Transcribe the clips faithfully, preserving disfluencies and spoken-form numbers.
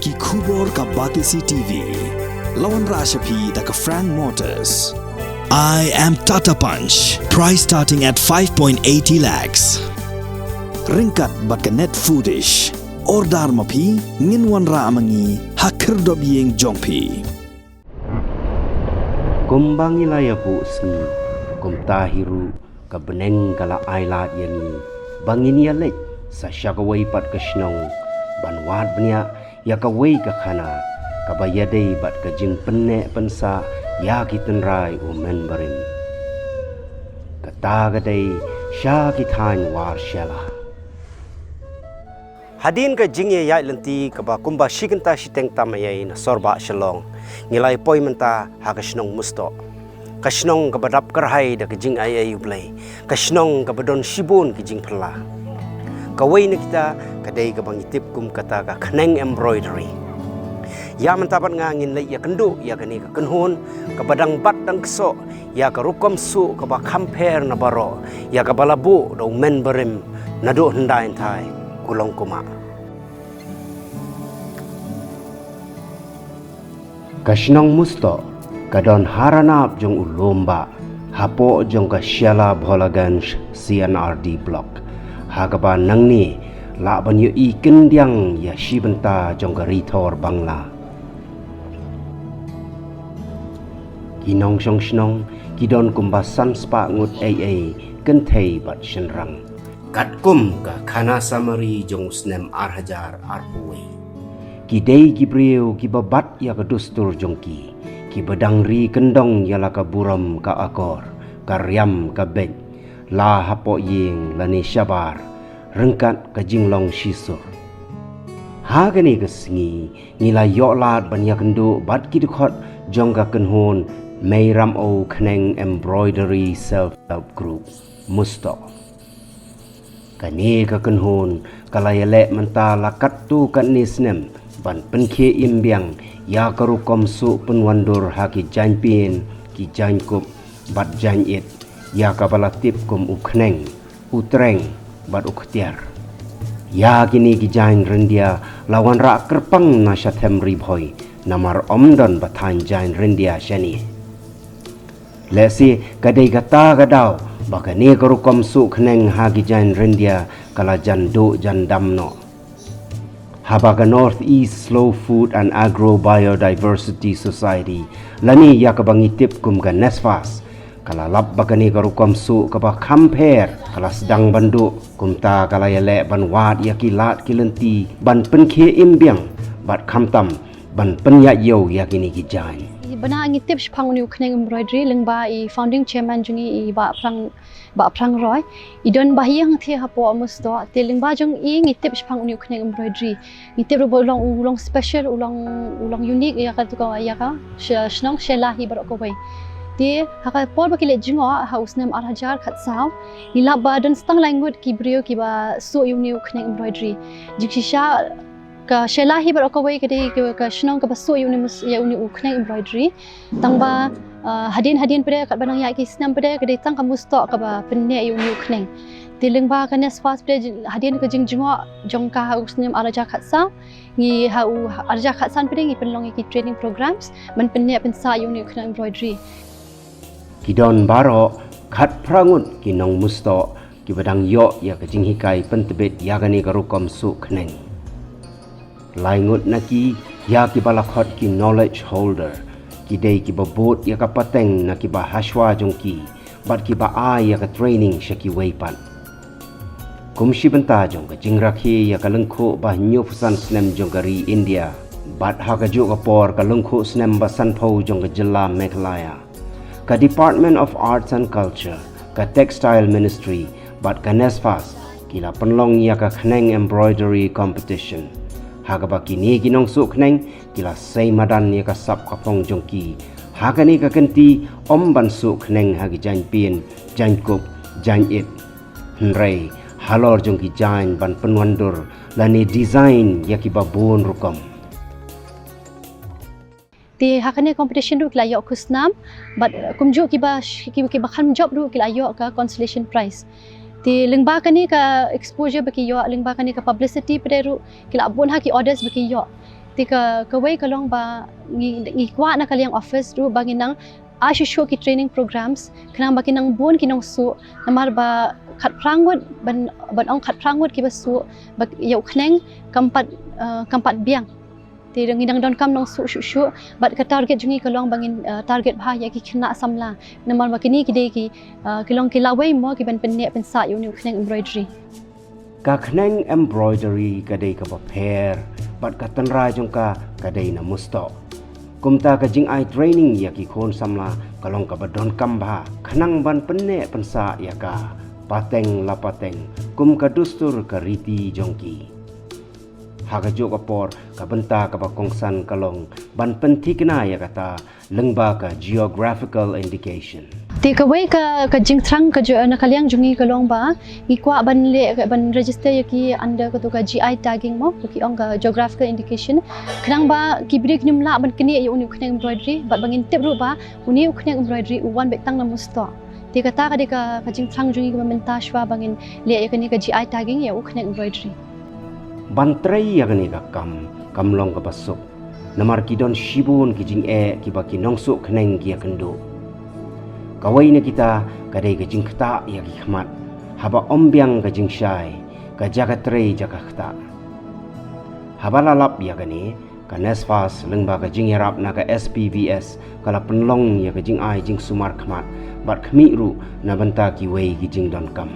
Ki khubor ka Batesi T V. La wanrah sha phi da ka Frank Motors. I am Tata Punch. Price starting at five point eighty lakhs. Ryngkat bad ka Net Foodish. Order ma phi, ngin wanrah ma ngi ha khyrdop ïing jong phi. Kumba ngi la ïa buh sngi, kumta hi ruh ka bneng ka la ai lad ïa ngi ba ngin ïa leit sa sha kawei pat ka shnong ban wad bniah ïa kawei ka khana kaba ïadei bad ka jingpynneh pynsah ïa ki tynrai u mynbarim. Kata ka dei sha ki thaiñ War Shella. Hadien ka jingïaid lynti kaba kumba shi kynta shiteng tam ïa na sor bah Shillong, ngi la ïa poi mynta ha ka shnong Mustoh. Ka shnong kaba dap kyrhai da ka jingaiei U Blei, ka shnong kaba don shibun ki jingphylla. Kawei na kita ka dei kaba ngi tip kum kata ka khneng embroidery. Ïa mynta bad nga ngin leit ïakynduh ïa kane ka kynhun kaba dang bat dang ksoh ïa ka rukom suh kaba kham pher na baroh ïa kaba la buh da u mynbarim naduh hyndai hynthai ku Longkumah. Ka shnong Mustoh ka don ha ranab jong u Lombah, hapoh jong ka Shella Bholaganj C and R D Block, ha kaba nangne lah ban ïohi kyndiang ïa shi bynta jong ka rithor Bangla. Ki nongshong shnong ki don kumba san spah ngut ei ei, kynthei bad shynrang. Katkum ka khana samari jong u snem ar hajar arphew wei. Ki dei ki briew kiba bat ïa ka dustur jong ki, kiba dang ri kyndong ïa la ka burom ka akor, ka riam ka beit, la hapoh ïing lane shabar, ryngkat ka jinglong shisur. Ha kane ka sngi, ngi la ïoh lad ban ïakynduh bad ki dkhot jong ka kynhun Mei Ramew Khneng Embroidery Self Help Group, Mustoh. Kane ka kynhun ka la ïaleh mynta la katto katne snem ban pynkhie im biang ïa ka rukom suh pynwandur ha ki jaiñpien, ki jaiñkup bad jaiñit, ïa kaba la tip kum u khneng, u treng bad u khtiar. Ïa kine ki jaiñ ryndia la wanrah kyrpang na sha Them Ri Bhoi, namar ym don ba thaiñ jaiñ ryndia shane. Lehse ka dei kata ka daw ba kane ka rukom suh khneng ha ki jaiñ ryndia ka la jan duh jan dam noh. Haba ka North East Slow Food and Agro Biodiversity Society, lane ïa kaba ngi tip kum ka NESFAS, ka la lap ba kane ka rukom suh kaba kham pher ka la sdang ban duh, kumta ka la ïaleh ban wad ïa ki lad ki lynti ban pynkhie im biang bad khamtam ban pynïaid ïew ïa kine ki jaiñ. Bad ngi tip shaphang une u khneng embroidery lyngba i founding chairman jong ngi, i Bah Phrang, Bah Phrang Roy. I don ba hi hangthie hapoh Mustoh, te lyngba jong i ngi tip shaphang une u khneng embroidery. Ngi tip ruh ba u long, u long special, u long, u long unique ïa ka, tu ka, ïa ka sha-, shnong Shella hi baroh kawei. Te ha ka por ba ki leit jngoh ha u snem ar hajar khatsaw, ngi lap ba don tang lai ngut ki briew kiba suh ïa une u khneng embroidery. Jingshisha ka Shella hi baroh kawei ka dei ka, ka shnong kaba suh ïa une mus-, ïa une u khneng embroidery. Tang ba, ah, hadien hadien pat de, katba nang ïaid ki snem pat de, ka dei tang ka Mustoh kaba pynneh ïa une u khneng. Te lyngba ka NESFAS pat de, hadien ka jingjngoh jong ka ha u snem ar hajar khatsaw, ngi ha u ar hajar khatsan pat de ngi pynlong ïa ki training programs ban pynneh pynsah ïa une u khneng embroidery. Ki don baroh khatphra ngut ki nong Mustoh kiba dang ïoh ïa ka jinghikai pyntbit ïa kane ka rukom suh khneng. Lai ngut na ki ïa kiba la khot ki knowledge holder, ki dei kiba bud ïa ka pateng na kiba hashwa jong ki bad kiba ai ïa ka training sha kiwei pat. Kum shi bynta jong ka jingrakhe ïa ka lyngkhuh ba hynñiewphew san snem jong ka ri India bad ha kajuh ka por ka lyngkhuh snem ba sanphew jong ka jylla Meghalaya, ka Department of Arts and Culture, ka Textile Ministry bad ka NESFAS ki la pynlong ïa ka khneng embroidery competition, ha kaba kine ki nongsuh khneng ki la sei madan ïa ka sap ka phong jong ki ha kane ka kynti, ym ban suh khneng ha ki jaiñpien, jaiñkup, jaiñit, hynrei halor jong ki jaiñ ban pynwandur lane design ïa kiba bun rukom. Te ha kane competition ruh ki la ïoh khusnam, bad, uh, kumjuh kiba sh-, ki-, kiba kham jop ruh ki la ïoh ka consolation prize. Te lyngba kane ka exposure ba ki ïoh, lyngba kane ka publicity pat de ruh, ki la bun ha ki orders ba ki ïoh. Te ka, kawei ka long ba ngi, ngi kwah na ka liang office ruh ba ngin nang ai shuh shuh ki training programs, khnang ba kin nang bun ki nongsuh, namar ba khatphra ngut ban, ban ong khatphra ngut kiba suh, ba ïa u khneng kam pat, eh, kam pat biang. Te ngin nang donkam nongsuh shuh shuh, bad ka target jong ngi ka long ba ngin, eh, target bha ïa ki khynnah samla. Namar ba kine ki dei ki, eh, ki long ki lawei mo ki ban pynneh pynsah ïa une u khneng embroidery. Ka khneng embroidery ka dei kaba pher, bad ka tynrai jong ka ka dei na mustoh. Kumta ka jingai training ïa ki khun samla ka long kaba donkam bha, khnang ban pynneh pynsah ïa ka pateng la pateng, kum ka dustur ka riti jong ki. Ha kajuh ka por, ka bynta kaba kongsan ka long ban pynthikna ïa kata lyngba ka geographical indication. Te kawei ka, ka jingthrang ka ju-, na ka liang jong ngi ka long ba ngi kwah ban leh, ban register ïa ki under kato ka G I tagging mo, ba ki ong ka geographical indication. Khnang ba ki briew kin ym lah ban knieh ïa une u khneng embroidery, bad ba ngin tip ruh ba une u khneng embroidery u wan beit tang na mustoh. Te kata ka dei ka, ka jingthrang jong ngi kaba mynta shuwa ba ngin leh ïa kane ka G I tagging ïa u khneng embroidery. Ban trei ïa kane ka kam kam long kaba suk, namar ki don shibun ki jingeh kiba ki nongsuh khneng ki ïakynduh. Kawei na kita ka dei ka jingktah ïa ki khmat, haba ym biang ka jingshai, ka jaka trei jaka ktah. Haba la lap ïa kane, ka NESFAS lyngba ka jingïarap na ka S P V S ka la pynlong ïa ka jingai jingsumar khmat bad khmih ruh na bynta kiwei ki jingdonkam.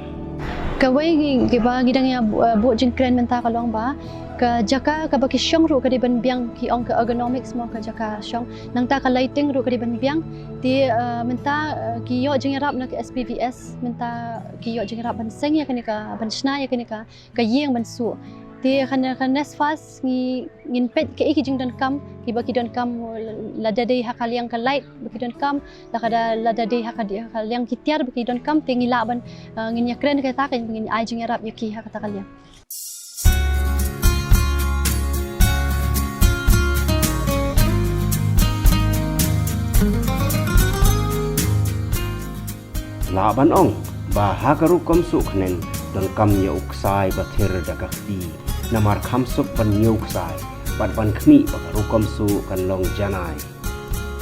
Kawei ngi, kiba ngi dang ïa bu-, eh, buh jingkren mynta ka long ba ka jaka kaba ki shong ruh ka dei ban biang, ki ong ka ergonomics mo, ka jaka shong. Nangta ka lighting ruh ka dei ban biang. Te, eh, mynta, eh, ki ïoh jingïarap na ka S P V S, mynta ki ïoh jingïarap ban seng ïa kane ka, ban shna ïa kane ka, ka ïing ban suh. Te kane ka NESFAS ngi, ngin peit kaei ki jingdonkam kiba ki donkam, lada dei ha ka liang ka light ba ki donkam, lada, lada dei ha ka, ha ka liang ki tiar ba ki donkam, te ngi lah ban, eh, ngin ïakren kata ka, ngin ai jingïarap ïa ki ha kata ka liang. Lah ban ong ba ha ka rukom suh khneng donkam ïa u ksai ba thir da ka kti, namar kham suk ban ñiew ksai bad ban khmih ba ka rukom suh kan long janai.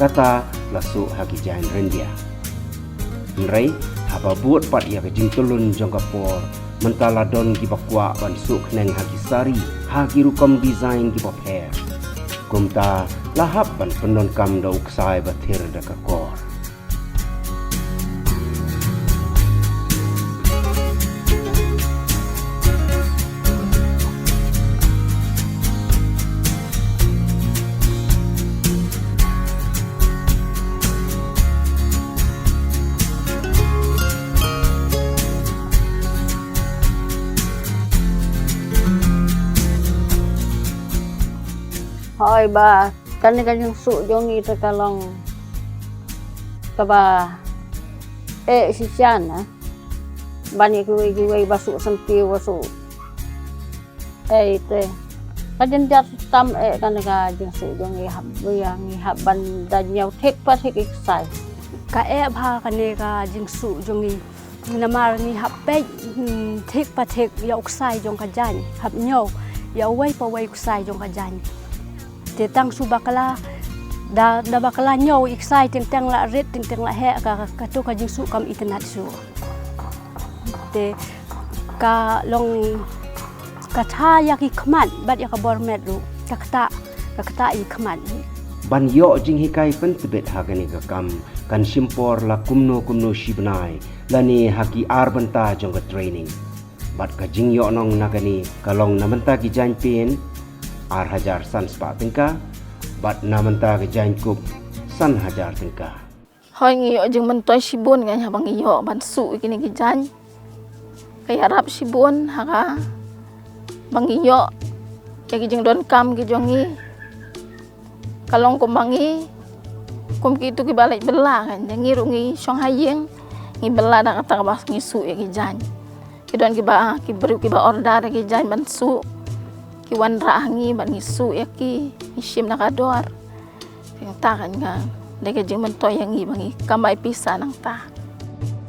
Kata la suh ha ki jaiñ ryndia. Hynrei haba bud pat ïa ka jingtulun jong ka por, mynta la don kiba kwah ban suh khneng ha ki sari, ha ki rukom design kiba pher. Kumta la hap ban pyndonkam da u ksai ba thir da ka kor. Hooid ba, kane ka jingsuh jong ngi te ka long kaba eh shisha na. Ban ïa kiwei kiwei ba suh senti, ba suh eh te ka jynjar tam eh kane ka jingsuh jong ngi, hap ïa ngi hap ban da ñiew thik pa thik i ksai. Ka eh bha kane ka jingsuh jong ngi. Namar ngi hap peit, hmm, thik pa thik ïa u ksai jong ka jaiñ, hap ñiew ïa uwei pa uwei u ksai jong ka jaiñ. Te tang shu bakla, da, da bakla ñiew i ksai teng teng la rit, teng teng la heh, ka, ka, kato ka jingsuh kam itynnad shuh. Te ka long ka tha ïa ki khmat bad ïa ka bor met ruh, ka ktah, ka ktah ïa ki khmat. Ban ïoh jinghikai pyntbit ha kane ka kam kan shim por la kumno kumno shi bnai, lane ha ki ar bynta jong ka training. Bad ka jingïohnong na kane ka long na bynta ki jaiñ pien ar hajar san spah tyngka, bad na bynta ki jaiñ kup san hajar tyngka. Hooid, ngi ïoh jingmyntoi shibun, nga haba ngi ïoh ban suh ïa kine ki jaiñ. Ka ïarap shibun ha kaba ngi ïoh ïa ki jingdonkam ki jong ngi. Ka long kumba ngi kum kito kiba leit bylla, kan, ïa ngi ruh ngi shong ha ïing ngi bylla da kata kaba ngi suh ïa ki jaiñ. Ki don kiba, ki briew kiba order ïa ki jaiñ ban suh, ki wanrah ha ngi bad ngi suh ïa ki, ngi shim na ka dor. Te kata kan ka dei ka jingmyntoi ïa ngi ba ngi kamai pisa nangta.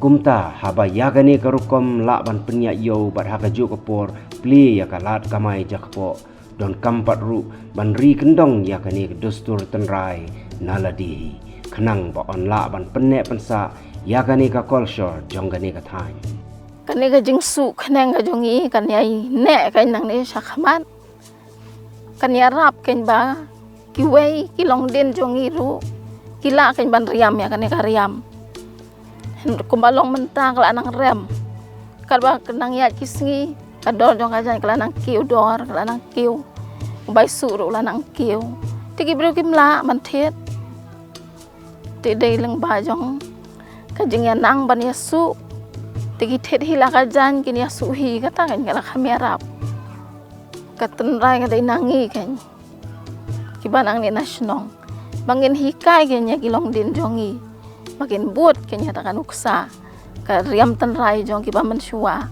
Kumta haba ïa kane ka rukom lah ban pynïaid ïew bad ha kajuh ka por plie ïa ka lad kamai jakpoh, Donkam pat ruh ban ri kyndong ïa kane ka dustur tynrai na lade hi, khnang ba yn lah ban pynneh pynsah ïa kane ka culture jong kane ka thaiñ. Kane ka jingsuh khneng ka jong ngi kan ïai neh kan nangne shakhmat. Kan ïarap kan ba kiwei ki longdien jong ngi ruh ki lah kan ban riam ïa kane ka riam. Kumba long mynta ka la nang rem. Katba ka nang ïaid ki sngi, ka dor jong ka jaiñ ka la nang kiew dor, ka la nang kiew. U bai suh ruh u la nang kiew. Te ki briew kim lah ban thied. Te dei lyngba jong ka jingïanang ban ïasuh. Te ki thied hi la ka jaiñ kin ïasuh hi, kata kan ka la kham ïarap. Ka tynrai ka dei na ngi kan. Kiba nang ne na shnong. Ba ngin hikai kan ïa ki longdien jong ngi. Ba kin bud kan ïa ta ka nuksa. Ka riam tynrai jong kiba mynshuwa.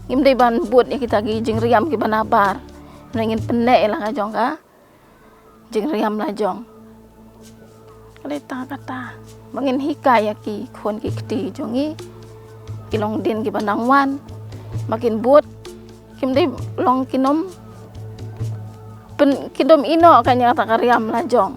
Ngim dei ban bud ïa kita ki jingriam kiba nabar. Hynrei ngin pynneh ïa la ka jong ka jingriam la jong. Ka dei ta kata. Ba ngin hikai ïa ki khun ki kti jong ngi. Ki longdien kiba nang wan. Ba kin bud. Kim dei long kin ym pyn-, kin ym ïehnoh kan ïa ta ka riam la jong.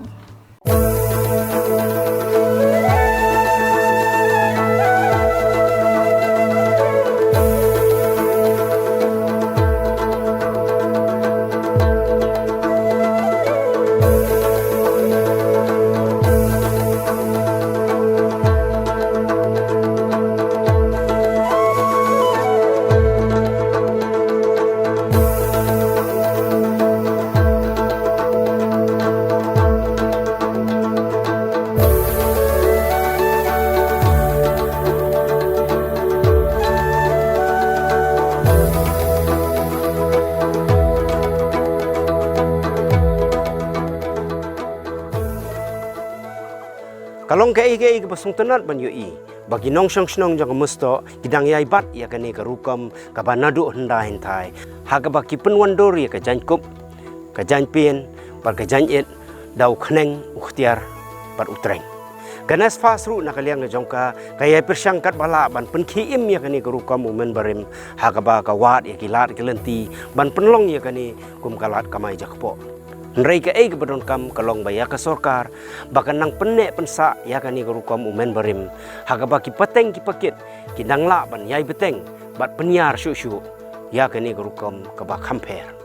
Ka long kaei kaei kaba sngewtynnat ban ïohi ba ki nongshong shnong jong ka Mustoh ki dang ïai bat ïa kane ka rukom kaba naduh hyndai hynthai, ha kaba ki pynwandur ïa ka jaiñkup, ka jaiñpien bad ka jaiñit da u khneng, u khtiar bad u treng. Ka NESFAS ruh na ka liang ka jong ka ka ïai pyrshang katba lah ban pynkhie im ïa kane ka rukom u mynbarim, ha kaba ka wad ïa ki lad ki lynti ban pynlong ïa kane kum ka lad kamai jakpoh. Hynrei kaei kaba donkam ka long ba ïa ka sorkar ba kan nang pynneh pynsah ïa kane ka rukom u mynbarim, ha kaba ki pateng ki pakit kin nang lah ban ïai bteng bad pynïar shuh shuh ïa kane ka rukom kaba kham pher.